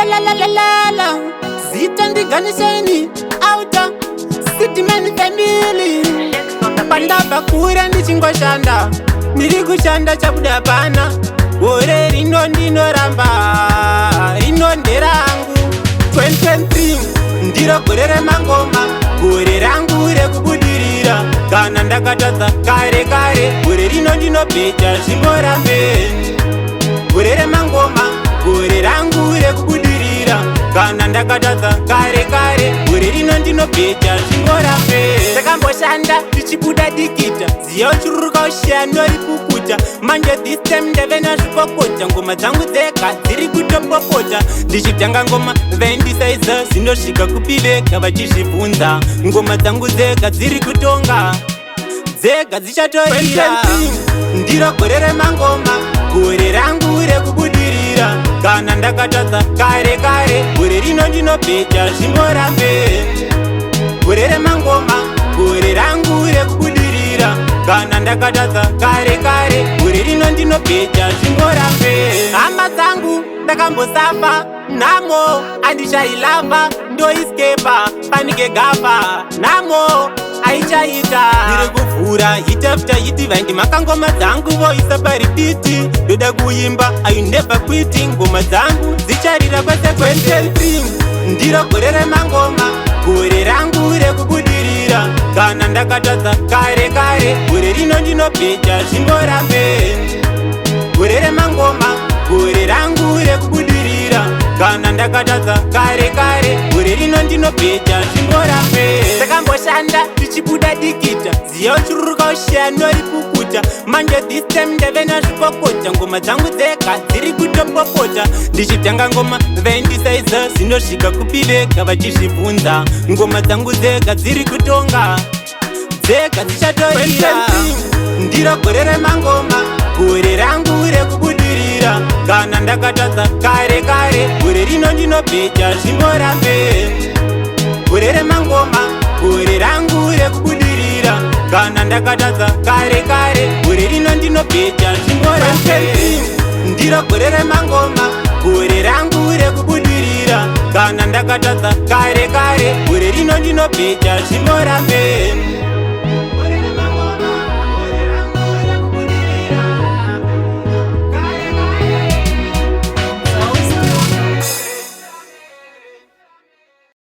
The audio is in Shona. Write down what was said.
La la la la la la. Zita ndiganiseni outer city man family. Pandabva kure ndichingoshanda, ndiri kushanda, chabuda pana. Gore rino ndinoramba, rino nderangu. 2023 ndiro gore remangoma, gore rangu rekubudirira. Kana ndakatadza kare kare, gore rino ndinobheja, zvimborambe. Gore remangoma, gore rangu rekubudirira. Kana ndakatadza kare kare, gore rino ndinobheja, zvimborambe. Takamboshanda tichibuda dikita, ziya uchiruruka ushiya ndoripukuta. Manje this time ndave nazvipopota, ngoma dzangu dzega dziri kutopopota. Ndichitanga ngoma vaindisaiza, zinosvika kupi vega vachizvibvunza. Ngoma dzangu dzega dziri kutonga, dzega dzichatorira. Ndiro gore remangoma, gore rangu rekubudirira. Kana ndakatadza kare kare, gore rino ndinobheja, zvimborambe. Gore remangoma, gore rangu rekubudirira. Kana ndakatadza kare kare, gore rino ndinobheja, zvimborambe. Hama dzangu, ndakambosafa nhamo, andichailava, ndoiskepa panike gafa, nhamo aichaita. Ndiri kuvhura hit after hit, vaindi makangoma dzangu voisa parepeat. Ndoda kuimba, I never quit, ngoma dzangu dzicharira kwese kwese. Ndiro gore remangoma, gore rangu rekubudirira. Kana ndakatadza kare kare, gore rino ndinobheja, zvimborambe. Gore remangoma, gore rangu rekubudirira. Kana ndakatadza kare kare, gore rino ndinobheja, zvimborambe. Takamboshanda tichibuda dikita, ziya uchiruruka ushiya ndoripukuta. Manje this time ndave nazvipopota, ngoma dzangu dzega dziri kutopopota. Ndichitanga ngoma vaindisaiza, zinosvika kupi vega vachizvibvunza. Ngoma dzangu dzega dziri kutonga, dzega dzichatorira. Ndiro gore remangoma, gore rangu rekubudirira. Kana ndakatadza kare kare, gore rino ndinobheja, zvimborambe. Gore remangoma, gore rangu rekubudirira. Kana ndakatadza kare kare, gore rino ndinobheja, zvimborambe. Ndiro gore remangoma, gore rangu rekubudirira. Kana ndakatadza kare kare, gore rino ndinobheja, zvimborambe.